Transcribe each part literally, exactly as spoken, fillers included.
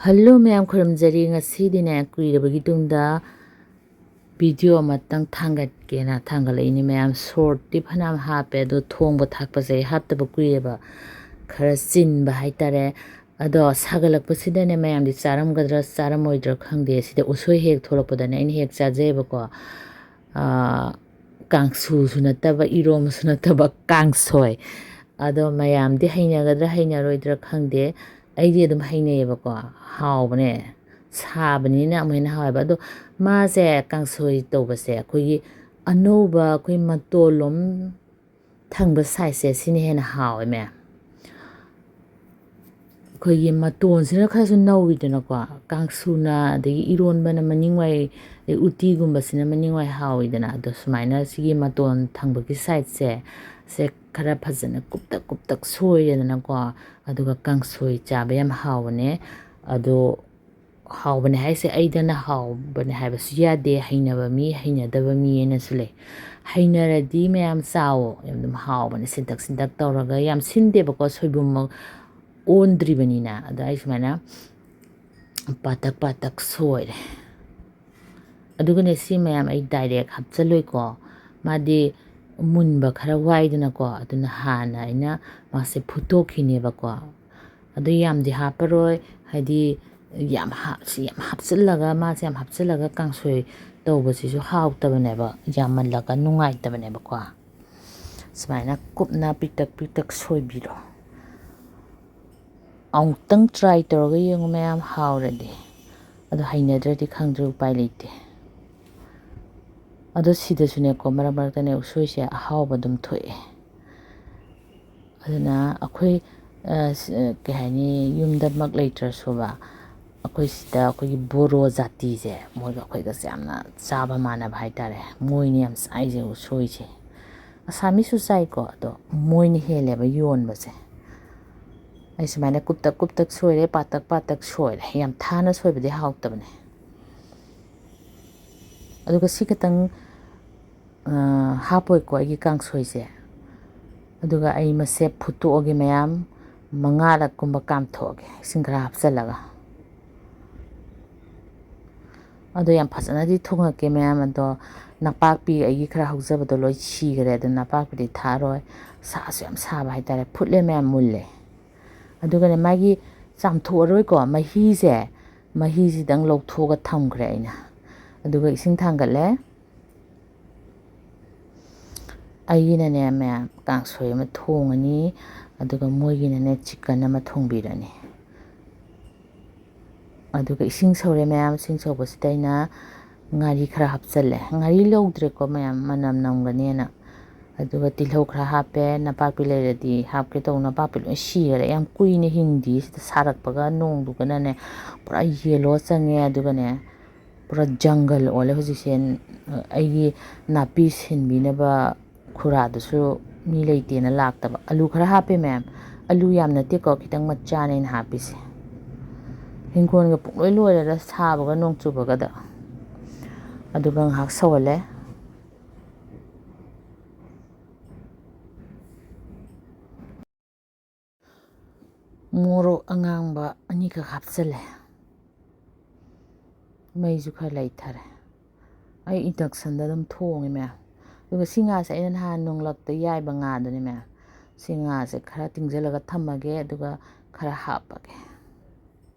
Hello ꯃꯌꯥꯝ, ꯈꯨꯔꯨꯝꯖꯔꯤ꯫ ꯉꯁꯤꯗꯤꯅꯦ, ꯀꯨꯏꯔꯕꯒꯤ ꯇꯨꯡꯗ video ꯑꯃꯇꯪ ꯊꯥꯡꯒꯠꯀꯦꯅ ꯊꯥꯡꯒꯠꯂꯛꯏꯅꯦ ꯃꯌꯥꯝ꯫ ꯁꯣꯔꯠꯇꯤ ꯐꯅꯌꯥꯝ ꯍꯥꯞꯄꯦ, ꯑꯗꯣ ꯊꯣꯡꯕ ꯊꯥꯛꯄꯁꯦ ꯑꯩ ꯍꯥꯞꯇꯕ ꯀꯨꯏꯔꯦꯕ, ꯈꯔ ꯆꯤꯟꯕ ꯍꯥꯏꯇꯥꯔꯦ꯫ ꯑꯗꯣ ꯁꯥꯒꯠꯂꯛꯄꯁꯤꯗꯅꯦ, ꯃꯌꯥꯝꯗꯤ ꯆꯥꯔꯝꯒꯗ꯭ꯔꯥ ꯆꯥꯔꯝꯃꯣꯏꯗ꯭ꯔꯥ ꯈꯪꯗꯦ, ꯁꯤꯗ ꯎꯁꯣꯏ ꯍꯦꯛ ꯊꯣꯛꯂꯛꯄꯗꯅꯦ ꯑꯩꯅ ꯍꯦꯛ ꯆꯥꯖꯩꯑꯕꯀꯣ꯫ ꯑꯥ, ꯀꯥꯡꯁꯨꯁꯨ ꯅꯠꯇꯕ, ꯏꯔꯣꯝꯕꯁꯨ ꯅꯠꯇꯕ, ꯀꯥꯡꯁꯣꯏ꯫ ꯑꯗꯣ ꯃꯌꯥꯝꯗꯤ ꯍꯩꯅꯒꯗ꯭ꯔꯥ ꯍꯩꯅꯔꯣꯏꯗ꯭ꯔꯥ ꯈꯪꯗꯦ, ꯑꯩꯗꯤ ꯑꯗꯨꯝ ꯍꯩꯅꯩꯌꯦꯕꯀꯣ꯫ ꯍꯥꯎꯕꯅꯦ, ꯁꯥꯕꯅꯤꯅ ꯑꯃꯨꯛ ꯍꯦꯟꯅ ꯍꯥꯎꯋꯦꯕ꯫ ꯑꯗꯣ ꯃꯥꯁꯦ, ꯀꯥꯡꯁꯣꯏ ꯇꯧꯕꯁꯦ, ꯑꯩꯈꯣꯏꯒꯤ ꯑꯅꯧꯕ, ꯑꯩꯈꯣꯏ ꯃꯇꯣꯜꯂꯣꯝ ꯊꯪꯕ ꯁꯥꯏꯠꯁꯦ, ꯁꯤꯅ ꯍꯦꯟꯅ ꯍꯥꯎꯋꯦ ꯃꯌꯥꯝ꯫ ꯑꯩꯈꯣꯏꯒꯤ ꯃꯇꯣꯟꯁꯤꯅ ꯈꯔꯁꯨ ꯅꯧꯋꯤꯗꯅꯀꯣ, ꯀꯥꯡꯁꯨꯅ ꯑꯗꯒꯤ ꯏꯔꯣꯟꯕꯅ ꯃꯅꯤꯡꯋꯥꯏ, ꯑꯗꯩ ꯎꯇꯤꯒꯨꯝꯕꯁꯤꯅ ꯃꯅꯤꯡꯋꯥꯏ ꯍꯥꯎꯋꯤꯗꯅ꯫ ꯑꯗꯣ ꯁꯨꯃꯥꯏꯅ ꯁꯤꯒꯤ ꯃꯇꯣꯟ ꯊꯪꯕꯒꯤ ꯁꯥꯏꯠꯁꯦ, ꯁꯦ ꯈꯔ ꯐꯖꯅ ꯀꯨꯞꯇꯛ ꯀꯨꯞꯇꯛ ꯁꯣꯏꯔꯦꯗꯅꯀꯣ, ꯑꯗꯨꯒ ꯀꯥꯡꯁꯣꯏ ꯆꯥꯕ ꯌꯥꯝ ꯍꯥꯎꯕꯅꯦ꯫ ꯑꯗꯣ ꯍꯥꯎꯕꯅꯦ ꯍꯥꯏꯁꯦ, ꯑꯩꯗꯅ ꯍꯥꯎꯕꯅꯦ ꯍꯥꯏꯕꯁꯨ ꯌꯥꯗꯦ, ꯍꯩꯅꯕ ꯃꯤ, ꯍꯩꯅꯗꯕ ꯃꯤ ꯍꯥꯏꯅꯁꯨ ꯂꯩ꯫ ꯍꯩꯅꯔꯗꯤ ꯃꯌꯥꯝ ꯆꯥꯎꯋꯣ, ꯌꯥꯝ ꯑꯗꯨꯝ ꯍꯥꯎꯕꯅꯦ꯫ ꯁꯤꯟꯇꯛ ꯁꯤꯟꯇꯛ ꯇꯧꯔꯒ, ꯌꯥꯝ ꯁꯤꯟꯗꯦꯕꯀꯣ, ꯁꯣꯏꯕꯨꯝꯃꯛ ꯑꯣꯟꯗ꯭ꯔꯤꯕꯅꯤꯅ꯫ ꯑꯗ ꯑꯩ ꯁꯨꯃꯥꯏꯅ ꯄꯥꯇꯛ ꯄꯥꯇꯛ ꯁꯣꯏꯔꯦ꯫ ꯑꯗꯨꯒꯅꯦ, ꯁꯤ ꯃꯌꯥꯝ ꯑꯩ ꯗꯥꯏꯔꯦꯛ ꯍꯥꯞꯆꯜꯂꯣꯏꯀꯣ, ꯃꯥꯗꯤ ꯃꯨꯟꯕ ꯈꯔ ꯋꯥꯏꯗꯅꯀꯣ꯫ ꯑꯗꯨꯅ ꯍꯥꯟꯅ ꯑꯩꯅ ꯃꯥꯁꯦ ꯐꯨꯠꯇꯣꯛꯈꯤꯅꯦꯕꯀꯣ꯫ ꯑꯗꯨ ꯌꯥꯝꯗꯤ ꯍꯥꯞꯄꯔꯣꯏ, ꯍꯥꯏꯗꯤ ꯌꯥꯝ ꯍꯥꯞ-, ꯁꯤ ꯌꯥꯝ ꯍꯥꯞꯆꯤꯜꯂꯒ, ꯃꯥꯁꯦ ꯌꯥꯝ ꯍꯥꯞꯆꯤꯜꯂꯒ ꯀꯥꯡꯁꯣꯏ ꯇꯧꯕꯁꯤꯁꯨ ꯍꯥꯎꯇꯕꯅꯦꯕ, ꯌꯥꯝꯃꯜꯂꯒ ꯅꯨꯡꯉꯥꯏꯇꯕꯅꯦꯕꯀꯣ꯫ ꯁꯨꯃꯥꯏꯅ ꯀꯨꯞꯅ ꯄꯤꯛꯇꯛ ꯄꯤꯛꯇꯛ ꯁꯣꯏꯕꯤꯔꯣ꯫ ꯑꯃꯨꯛꯇꯪ ꯇ꯭ꯔꯥꯏ ꯇꯧꯔꯒ ꯌꯦꯡꯉꯨ ꯃꯌꯥꯝ, ꯍꯥꯎꯔꯗꯤ꯫ ꯑꯗꯣ ꯍꯩꯅꯗ꯭ꯔꯗꯤ ꯈꯪꯗ꯭ꯔꯦ, ꯎꯄꯥꯏ ꯂꯩꯇꯦ꯫ ꯑꯗꯣ ꯁꯤꯗꯁꯨꯅꯦꯀꯣ, ꯃꯔꯛ ꯃꯔꯛꯇꯅꯦ ꯎꯁꯣꯏꯁꯦ ꯑꯍꯥꯎꯕ ꯑꯗꯨꯝ ꯊꯣꯛꯑꯦ꯫ ꯑꯗꯨꯅ ꯑꯩꯈꯣꯏ, ꯑ, ꯁ-, ꯑ, ꯀꯩ ꯍꯥꯏꯅꯤ, ꯌꯨꯝꯗꯃꯛ ꯂꯩꯇ꯭ꯔꯁꯨꯕ, ꯑꯩꯈꯣꯏ ꯁꯤꯗ ꯑꯩꯈꯣꯏꯒꯤ ꯕꯣꯔꯣ ꯖꯥꯇꯤꯁꯦ, ꯃꯣꯏꯒ ꯑꯩꯈꯣꯏꯒꯁꯦ ꯌꯥꯝꯅ ꯆꯥꯕ ꯃꯥꯟꯅꯕ ꯍꯥꯏꯇꯥꯔꯦ꯫ ꯃꯣꯏꯅ ꯌꯥꯝ ꯆꯥꯏꯁꯦ ꯎꯁꯣꯏꯁꯦ꯫ ꯑꯁꯥꯃꯤꯁꯁꯨ ꯆꯥꯏꯀꯣ, ꯑꯗꯣ ꯃꯣꯏꯅ ꯍꯦꯜꯂꯦꯕ ꯌꯣꯟꯕꯁꯦ꯫ ꯑꯩ ꯁꯨꯃꯥꯏꯅ ꯀꯨꯞꯇꯛ ꯀꯨꯞꯇꯛ ꯁꯣꯏꯔꯦ, ꯄꯥꯇꯛ ꯄꯥꯇꯛ ꯁꯣꯏꯔꯦ꯫ ꯌꯥꯝ ꯊꯥꯅ ꯁꯣꯏꯕꯗꯤ ꯍꯥꯎꯇꯕꯅꯦ꯫ ꯑꯗꯨꯒ ꯁꯤ ꯈꯛꯇꯪ, ꯑ, ꯍꯥꯞꯄꯣꯏꯀꯣ ꯑꯩꯒꯤ ꯀꯥꯡꯁꯣꯏꯁꯦ꯫ ꯑꯗꯨꯒ ꯑꯩ ꯃꯁꯦ ꯐꯨꯠꯇꯣꯛꯑꯒꯦ ꯃꯌꯥꯝ, ꯃꯉꯥꯔꯛꯀꯨꯝꯕ ꯀꯥꯝꯊꯣꯛꯑꯒꯦ ꯏꯁꯤꯡ ꯈꯔ ꯍꯥꯞꯆꯤꯜꯂꯒ꯫ ꯑꯗꯣ ꯌꯥꯝ ꯐꯖꯅꯗꯤ ꯊꯣꯡꯉꯛꯀꯦ ꯃꯌꯥꯝ꯫ ꯑꯗꯣ ꯅꯄꯥꯛꯄꯤ ꯑꯩꯒꯤ ꯈꯔ ꯍꯧꯖꯕꯗꯣ ꯂꯣꯏ ꯁꯤꯈꯔꯦ, ꯑꯗꯣ ꯅꯄꯥꯛꯄꯤꯗꯤ ꯊꯥꯛꯑꯔꯣꯏ꯫ ꯁꯥꯁꯨ ꯌꯥꯝ ꯁꯥꯕ ꯍꯥꯏꯇꯥꯔꯦ꯫ ꯐꯨꯠꯂꯦ ꯃꯌꯥꯝ, ꯃꯨꯜꯂꯦ꯫ ꯑꯗꯨꯒꯅꯦ, ꯃꯥꯒꯤ ꯆꯥꯝꯊꯣꯛꯑꯔꯣꯏꯀꯣ, ꯃꯍꯤꯁꯦ, ꯃꯍꯤꯁꯤꯗꯪ ꯂꯧꯊꯣꯛꯑꯒ ꯊꯝꯈ꯭ꯔꯦ ꯑꯩꯅ꯫ ꯑꯗꯨꯒ ꯏꯁꯤꯡ ꯊꯥꯡꯒꯠꯂꯦ꯫ ꯑꯩꯒꯤꯅꯅꯦ ꯃꯌꯥꯝ, ꯀꯥꯡꯁꯣꯏ ꯑꯃ ꯊꯣꯡꯉꯅꯤ, ꯑꯗꯨꯒ ꯃꯣꯏꯒꯤꯅꯅꯦ ꯆꯤꯛꯀꯟ ꯑꯃ ꯊꯣꯡꯕꯤꯔꯅꯤ꯫ ꯑꯗꯨꯒ ꯏꯁꯤꯡ ꯁꯧꯔꯦ ꯃꯌꯥꯝ, ꯏꯁꯤꯡ ꯁꯧꯕꯁꯤꯗ ꯑꯩꯅ ꯉꯥꯔꯤ ꯈꯔ ꯍꯥꯞꯆꯜꯂꯦ꯫ ꯉꯥꯔꯤ ꯂꯧꯗ꯭ꯔꯦꯀꯣ ꯃꯌꯥꯝ, ꯃꯅꯝ ꯅꯝꯒꯅꯦꯅ꯫ ꯑꯗꯨꯒ ꯇꯤꯜꯍꯧ ꯈꯔ ꯍꯥꯞꯄꯦ, ꯅꯄꯥꯛꯄꯤ ꯂꯩꯔꯗꯤ ꯍꯥꯞꯀꯦ ꯇꯧꯕ, ꯅꯄꯥꯛꯄꯤ ꯂꯣꯏ ꯁꯤꯈꯔꯦ꯫ ꯌꯥꯝ ꯀꯨꯏꯅ ꯍꯤꯡꯗꯦ ꯁꯤꯗ, ꯁꯥꯔꯛꯄꯒ ꯅꯣꯡꯗꯨꯒꯅꯅꯦ ꯄꯨꯔꯥ ꯌꯦꯜꯂꯣ ꯆꯪꯉꯦ꯫ ꯑꯗꯨꯒꯅꯦ ꯄꯨꯔꯥ ꯖꯪꯒꯜ ꯑꯣꯜꯂꯦ ꯍꯧꯖꯤꯛꯁꯦ꯫ ꯑꯩꯒꯤ ꯅꯥꯄꯤ ꯁꯤꯟꯕꯤꯅꯕ ꯈꯨꯔꯥꯗꯨꯁꯨ ꯃꯤ ꯂꯩꯇꯦꯅ ꯂꯥꯛꯇꯕ꯫ ꯑꯂꯨ ꯈꯔ ꯍꯥꯞꯄꯦ ꯃꯌꯥꯝ, ꯑꯂꯨ ꯌꯥꯝ ꯅꯠꯇꯦꯀꯣ, ꯈꯤꯇꯪ ꯃꯆꯥꯅꯦ ꯑꯩꯅ ꯍꯥꯞꯄꯤꯁꯦ꯫ ꯍꯤꯡꯒꯣꯜꯒ ꯄꯨꯡꯂꯣꯏ ꯂꯣꯏꯔꯦꯗ, ꯁꯥꯕꯒ ꯅꯣꯡ ꯆꯨꯕꯒꯗ꯫ ꯑꯗꯨꯒ ꯉꯥꯏꯍꯥꯛ ꯁꯧꯍꯜꯂꯦ꯫ ꯃꯣꯔꯣꯛ ꯑꯉꯥꯡꯕ ꯑꯅꯤꯈꯛ ꯍꯥꯞꯆꯜꯂꯦ꯫ ꯃꯩꯁꯨ ꯈꯔ ꯂꯩꯊꯔꯦ꯫ ꯑꯩ inductionꯗ ꯑꯗꯨꯝ ꯊꯣꯡꯉꯦ ꯃꯌꯥꯝ꯫ ꯑꯗꯨꯒ ꯁꯤ ꯉꯥꯁꯦ ꯑꯩꯅ ꯅꯍꯥꯟ ꯅꯣꯡꯂꯛꯇ ꯌꯥꯏꯕ ꯉꯥꯗꯨꯅꯦ ꯃꯌꯥꯝ꯫ ꯁꯤ ꯉꯥꯁꯦ ꯈꯔ ꯇꯤꯡꯁꯤꯜꯂꯒ ꯊꯝꯃꯒꯦ, ꯑꯗꯨꯒ ꯈꯔ ꯍꯥꯞꯄꯒꯦ꯫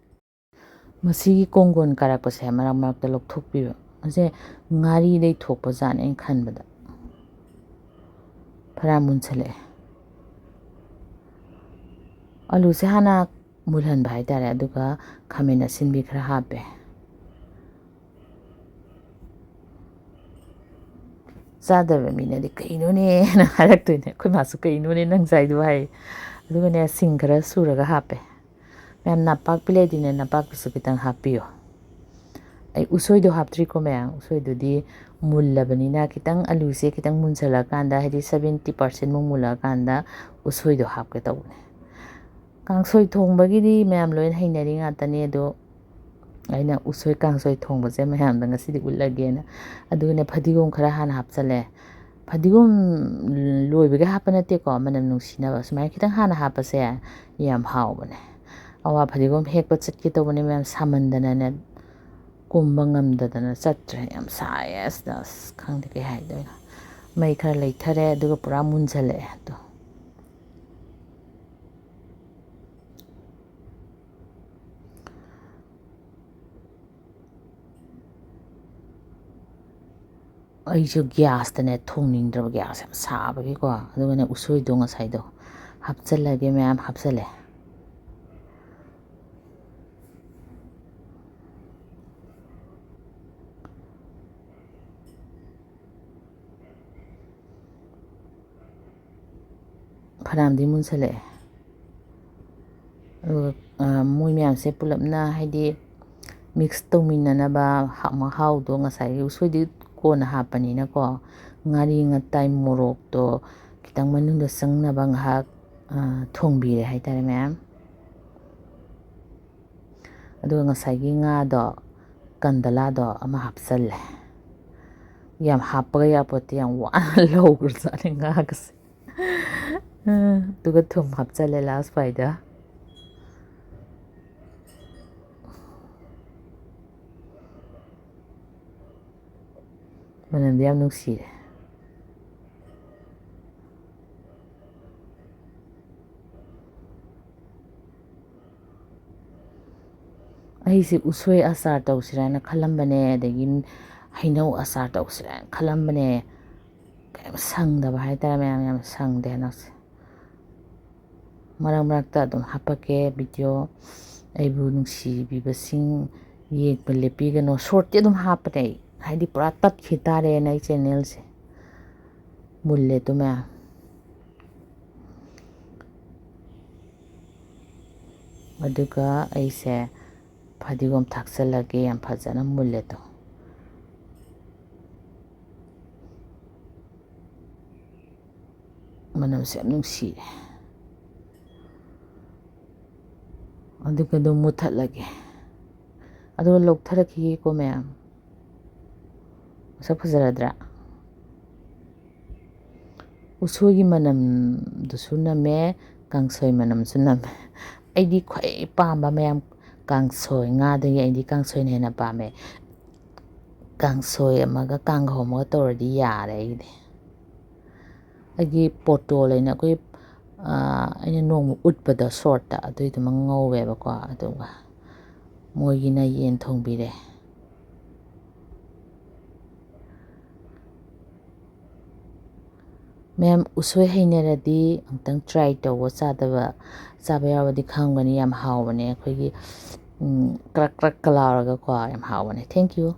ꯃꯁꯤꯒꯤ ꯀꯣꯡꯒꯣꯟ ꯀꯥꯔꯛꯄꯁꯦ ꯃꯔꯛ ꯃꯔꯛꯇ ꯂꯧꯊꯣꯛꯄꯤꯕ꯫ ꯃꯁꯦ ꯉꯥꯔꯤꯗꯩ ꯊꯣꯛꯄ ꯖꯥꯠꯅꯦ ꯑꯩꯅ ꯈꯟꯕꯗ꯫ ꯐꯔꯥ ꯃꯨꯟꯁꯜꯂꯛꯑꯦ꯫ ꯑꯂꯨꯁꯦ ꯍꯥꯟꯅ ꯃꯨꯜꯍꯟꯕ ꯍꯥꯏꯇꯥꯔꯦ, ꯑꯗꯨꯒ ꯈꯥꯃꯦꯟ ꯑꯁꯤꯟꯕꯤ ꯈꯔ ꯍꯥꯞꯄꯦ꯫ ꯆꯥꯗꯕ ꯃꯤꯅꯗꯤ "ꯀꯩꯅꯣꯅꯦ?" ꯍꯥꯏꯅ ꯍꯥꯏꯔꯛꯇꯣꯏꯅꯦ꯫ ꯑꯩꯈꯣꯏ ꯃꯥꯁꯨ "ꯀꯩꯅꯣꯅꯦ ꯅꯪ ꯆꯥꯏꯗꯨꯕꯨ?" ꯍꯥꯏ꯫ ꯑꯗꯨꯒꯅꯦ ꯁꯤꯡ ꯈꯔ ꯁꯨꯔꯒ ꯍꯥꯞꯄꯦ꯫ ꯃꯌꯥꯝ ꯅꯄꯥꯛꯄꯤ ꯂꯩꯗꯤꯅꯦ, ꯅꯄꯥꯛꯄꯤꯁꯨ ꯈꯤꯇꯪ ꯍꯥꯞꯄꯤꯌꯣ꯫ ꯑꯩ ꯎꯁꯣꯏꯗꯣ ꯍꯥꯞꯇ꯭ꯔꯤꯀꯣ ꯃꯌꯥꯝ꯫ ꯎꯁꯣꯏꯗꯨꯗꯤ ꯃꯨꯜꯂꯕꯅꯤꯅ ꯈꯤꯇꯪ, ꯑꯂꯨꯁꯦ ꯈꯤꯇꯪ ꯃꯨꯟꯁꯜꯂꯛꯑꯀꯥꯟꯗ, ꯍꯥꯏꯗꯤ seventy percent ꯃꯨꯛ ꯃꯨꯜꯂꯛꯑꯀꯥꯟꯗ ꯎꯁꯣꯏꯗꯣ ꯍꯥꯞꯀꯦ ꯇꯧꯕꯅꯦ꯫ ꯀꯥꯡꯁꯣꯏ ꯊꯣꯡꯕꯒꯤꯗꯤ ꯃꯌꯥꯝ ꯂꯣꯏꯅ ꯍꯩꯅꯔꯤ ꯉꯥꯛꯇꯅꯤ, ꯑꯗꯣ ꯑꯩꯅ ꯎꯁꯣꯏ ꯀꯥꯡꯁꯣꯏ ꯊꯣꯡꯕꯁꯦ ꯃꯌꯥꯝꯗ ꯉꯁꯤꯗꯤ ꯎꯠꯂꯒꯦꯅ꯫ ꯑꯗꯨꯒꯅꯦ ꯐꯗꯤꯒꯣꯝ ꯈꯔ ꯍꯥꯟꯅ ꯍꯥꯞꯆꯜꯂꯦ꯫ ꯐꯗꯤꯒꯣꯝ ꯂꯣꯏꯕꯒꯤ ꯍꯥꯞꯄ ꯅꯠꯇꯦꯀꯣ, ꯃꯅꯝ ꯅꯨꯡꯁꯤꯅꯕ ꯁꯨꯃꯥꯏꯅ ꯈꯤꯇꯪ ꯍꯥꯟꯅ ꯍꯥꯞꯄꯁꯦ ꯌꯥꯝ ꯍꯥꯎꯕꯅꯦ꯫ ꯑꯋꯥ ꯐꯗꯤꯒꯣꯝ ꯍꯦꯛꯄ ꯆꯠꯀꯦ ꯇꯧꯕꯅꯦ ꯃꯌꯥꯝ, ꯁꯥꯃꯟꯗꯅꯅꯦ ꯀꯨꯝꯕ ꯉꯝꯗꯗꯅ ꯆꯠꯇ꯭ꯔꯦ꯫ ꯌꯥꯝ ꯁꯥꯏꯌꯦ ꯑꯁꯤꯗ, ꯑꯁ ꯈꯪꯗꯦ ꯀꯩ ꯍꯥꯏꯗꯣꯏꯅꯣ꯫ ꯃꯩ ꯈꯔ ꯂꯩꯊꯔꯦ ꯑꯗꯨꯒ ꯄꯨꯔꯥ ꯃꯨꯟꯁꯜꯂꯛꯑꯦ ꯑꯗꯣ꯫ ꯑꯩꯁꯨ ꯒ꯭ꯌꯥꯁꯇꯅꯦ ꯊꯣꯡꯅꯤꯡꯗ꯭ꯔꯕ, ꯒ꯭ꯌꯥꯁ ꯌꯥꯝ ꯁꯥꯕꯒꯤꯀꯣ꯫ ꯑꯗꯨꯒꯅꯦ ꯎꯁꯣꯏꯗꯣ ꯉꯁꯥꯏꯗꯣ ꯍꯥꯞꯆꯜꯂꯒꯦ, ꯃꯌꯥꯝ ꯍꯥꯞꯆꯜꯂꯦ꯫ ꯐꯅꯌꯥꯝꯗꯤ ꯃꯨꯟꯁꯜꯂꯛꯑꯦ꯫ ꯑꯗꯨꯒ ꯃꯣꯏ ꯃꯌꯥꯝꯁꯦ ꯄꯨꯂꯞꯅ ꯍꯥꯏꯗꯤ ꯃꯤꯛꯁ ꯇꯧꯃꯤꯟꯅꯅꯕ ꯃꯍꯥꯎꯗꯣ, ꯉꯁꯥꯏꯒꯤ ꯎꯁꯣꯏꯗꯤ ꯀꯣꯟꯅ ꯍꯥꯞꯄꯅꯤꯅꯀꯣ, ꯉꯥꯔꯤ ꯉꯇꯥꯏ ꯃꯣꯔꯣꯛꯇꯣ ꯈꯤꯇꯪ ꯃꯅꯨꯡꯗ ꯆꯪꯅꯕ ꯉꯥꯏꯍꯥꯛ ꯊꯣꯡꯕꯤꯔꯦ ꯍꯥꯏꯇꯥꯔꯦ ꯃꯌꯥꯝ꯫ ꯑꯗꯨꯒ ꯉꯁꯥꯏꯒꯤ ꯉꯥꯗꯣ ꯀꯟꯗꯂꯥꯗꯣ ꯑꯃ ꯍꯥꯞꯆꯜꯂꯦ꯫ ꯌꯥꯝ ꯍꯥꯞꯄꯒ ꯌꯥꯄꯣꯠꯇꯦ, ꯌꯥꯝ ꯋꯥꯅ ꯂꯧꯈ꯭ꯔꯖꯥꯠꯅꯤ ꯉꯥꯒꯁꯦ꯫ ꯑꯗꯨꯒ ꯊꯨꯝ ꯍꯥꯞꯆꯜꯂꯦ ꯂꯥꯁ ꯐꯥꯏꯗ꯫ ꯃꯅꯝꯗꯤ ꯌꯥꯝ ꯅꯨꯡꯁꯤꯔꯦ꯫ ꯑꯩꯁꯦ ꯎꯁꯣꯏ ꯑꯆꯥꯔ ꯇꯧꯁꯤꯔꯥꯅ ꯈꯜꯂꯝꯕꯅꯦ, ꯑꯗꯒꯤ ꯍꯩꯅꯧ ꯑꯆꯥꯔ ꯇꯧꯁꯤꯔꯥꯅ ꯈꯜꯂꯝꯕꯅꯦ꯫ ꯀꯩꯝ ꯁꯪꯗꯕ ꯍꯥꯏꯇꯥꯔꯦ ꯃꯌꯥꯝ, ꯌꯥꯝ ꯁꯪꯗꯦ ꯍꯟꯗꯛꯁꯦ꯫ ꯃꯔꯛ ꯃꯔꯛꯇ ꯑꯗꯨꯝ ꯍꯥꯄꯛꯀꯦ ꯚꯤꯗꯤꯑꯣ꯫ ꯑꯩꯕꯨ ꯅꯨꯡꯁꯤꯕꯤꯕꯁꯤꯡ ꯌꯦꯡꯕ ꯂꯦꯞꯄꯤꯒꯅꯨ꯫ ꯁꯣꯔꯠꯇꯤ ꯑꯗꯨꯝ ꯍꯥꯞꯄꯅꯦ ꯑꯩ, ꯍꯥꯏꯗꯤ ꯄꯨꯔꯥ ꯇꯠꯈꯤ ꯇꯥꯔꯦꯅ ꯑꯩ ꯆꯦꯅꯦꯜꯁꯦ꯫ ꯃꯨꯜꯂꯦ ꯑꯗꯨ ꯃꯌꯥꯝ꯫ ꯑꯗꯨꯒ ꯑꯩꯁꯦ ꯐꯗꯤꯒꯣꯝ ꯊꯥꯛꯆꯜꯂꯒꯦ, ꯌꯥꯝ ꯐꯖꯅ ꯃꯨꯜꯂꯦ ꯑꯗꯣ꯫ ꯃꯅꯝꯁꯦ ꯌꯥꯝ ꯅꯨꯡꯁꯤꯔꯦ꯫ ꯑꯗꯨꯒ ꯑꯗꯨꯝ ꯃꯨꯠꯊꯠꯂꯒꯦ꯫ ꯑꯗꯨꯒ ꯂꯧꯊꯔꯛꯈꯤꯒꯦꯀꯣ ꯃꯌꯥꯝ꯫ ꯃꯁꯛ ꯐꯖꯔꯗ꯭ꯔꯥ? ꯎꯁꯣꯏꯒꯤ ꯃꯅꯝꯗꯨꯁꯨ ꯅꯝꯃꯦ, ꯀꯥꯡꯁꯣꯏ ꯃꯅꯝꯁꯨ ꯅꯝꯃꯦ꯫ ꯑꯩꯗꯤ ꯈ꯭ꯋꯥꯏ ꯄꯥꯝꯕ ꯃꯌꯥꯝ ꯀꯥꯡꯁꯣꯏ, ꯉꯥꯗꯒꯤ ꯑꯩꯗꯤ ꯀꯥꯡꯁꯣꯏꯅ ꯍꯦꯟꯅ ꯄꯥꯝꯃꯦ꯫ ꯀꯥꯡꯁꯣꯏ ꯑꯃꯒ ꯀꯥꯡꯍꯧ ꯑꯃꯒ ꯇꯧꯔꯗꯤ ꯌꯥꯔꯦ ꯑꯩꯒꯤꯗꯤ꯫ ꯑꯩꯒꯤ ꯄꯣꯇꯣꯜ ꯍꯥꯏꯅ ꯑꯩꯈꯣꯏ, ꯑꯩꯅ ꯅꯣꯡꯃ ꯎꯠꯄꯗꯣ ꯁꯣꯔꯠꯇ, ꯑꯗꯨꯏꯗꯨꯃ ꯉꯧꯋꯦꯕꯀꯣ꯫ ꯑꯗꯨꯒ ꯃꯣꯏꯒꯤꯅ ꯌꯦꯟ ꯊꯣꯡꯕꯤꯔꯦ꯫ ꯃꯌꯥꯝ ꯎꯁꯣꯏ ꯍꯩꯅꯔꯗꯤ ꯑꯃꯨꯛꯇꯪ ꯇ꯭ꯔꯥꯏ ꯇꯧꯕ꯫ ꯆꯥꯗꯕ, ꯆꯥꯕ ꯌꯥꯎꯔꯕꯗꯤ ꯈꯪꯒꯅꯤ, ꯌꯥꯝ ꯍꯥꯎꯕꯅꯦ꯫ ꯑꯩꯈꯣꯏꯒꯤ ꯀ꯭ꯔꯛ ꯀ꯭ꯔꯛꯀ ꯂꯥꯎꯔꯒꯀꯣ, ꯌꯥꯝ ꯍꯥꯎꯕꯅꯦ꯫ Thank you꯫